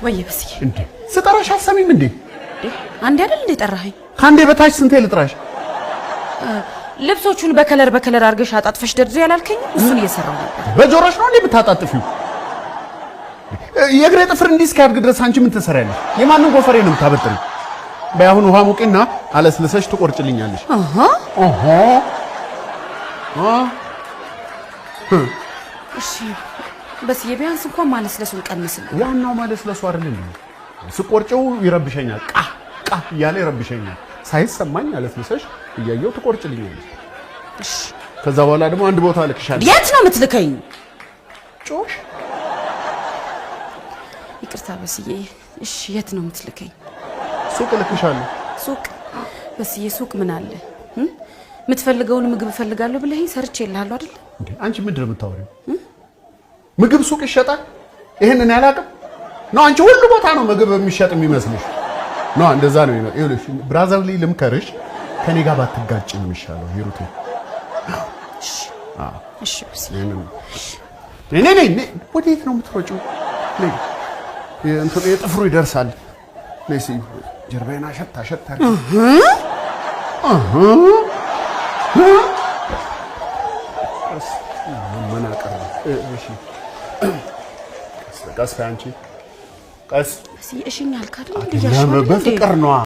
ወይ በስዬ። እንዴ ስጠራሽ አትሰሚም እንዴ? አንዴ አይደል እንዴ ጠራኸኝ? ከአንዴ በታች ስንቴ ልጥራሽ? ልብሶቹን በ color በ color አድርገሽ አጣጥፈሽ ደርድሪ ያላልከኝ? እሱን እየሰራሁ ነበር። በጆሮሽ ነው እንዴ የምታጣጥፊው? የእግሬ ጥፍር እንዲህ እስኪያድግ ድረስ አንቺ ምን ትሰሪያለሽ? የማንን ጎፈሬ ነው የምታበጥሪው? በይ አሁን ውሃ ሙቂና አለስልሰሽ ትቆርጭልኛለሽ። አሃ። ኦሆ አ እሺ በስዬ፣ ቢያንስ እንኳን ማለስለሱን ቀንስልኝ። ዋናው ማለስለሱ አይደል እንዴ? ስቆርጨው ይረብሸኛል። ቃ ቃ እያለ ይረብሸኛል። ሳይሰማኝ አለስልሰሽ እያየው ትቆርጭልኛለሽ። እሺ። ከዛ በኋላ ደግሞ አንድ ቦታ እልክሻለሁ። የት ነው የምትልከኝ? ጮሽ። ይቅርታ በስዬ። እሺ የት ነው የምትልከኝ? ሱቅ እልክሻለሁ። ሱቅ? በስዬ ሱቅ ምን አለ? የምትፈልገውን ምግብ እፈልጋለሁ ብለኸኝ ሰርቼልሃለሁ አይደል? እንዴ አንቺ ምንድን ነው የምታወሪው? ምግብ ሱቅ ይሸጣል? ይሄንን ያላቅም ነው። አንቺ ሁሉ ቦታ ነው ምግብ የሚሸጥ የሚመስልሽ ነው። እንደዛ ነው የሚመስልሽ። ይኸውልሽ brotherly ልምከርሽ፣ ከኔ ጋር ባትጋጭ ነው የሚሻለው። ሂሩቴ። እሺ በስዬ። ነይ ነይ ነይ። ወዴት ነው የምትሮጪው? ነይ፣ እንትኑ የጥፍሩ ይደርሳል። ነይ እስኪ ጀርባዬን አሸት አሸት አድርጊ። እህ ቀስ መመናቀር ነው። እሺ ቀስ ቀስ በይ አንቺ ቀስ። በስዬ እሽኝ አልክ አይደል? እንዴ እያልሽ ነው አይደል እንዴ? በፍቅር ነዋ።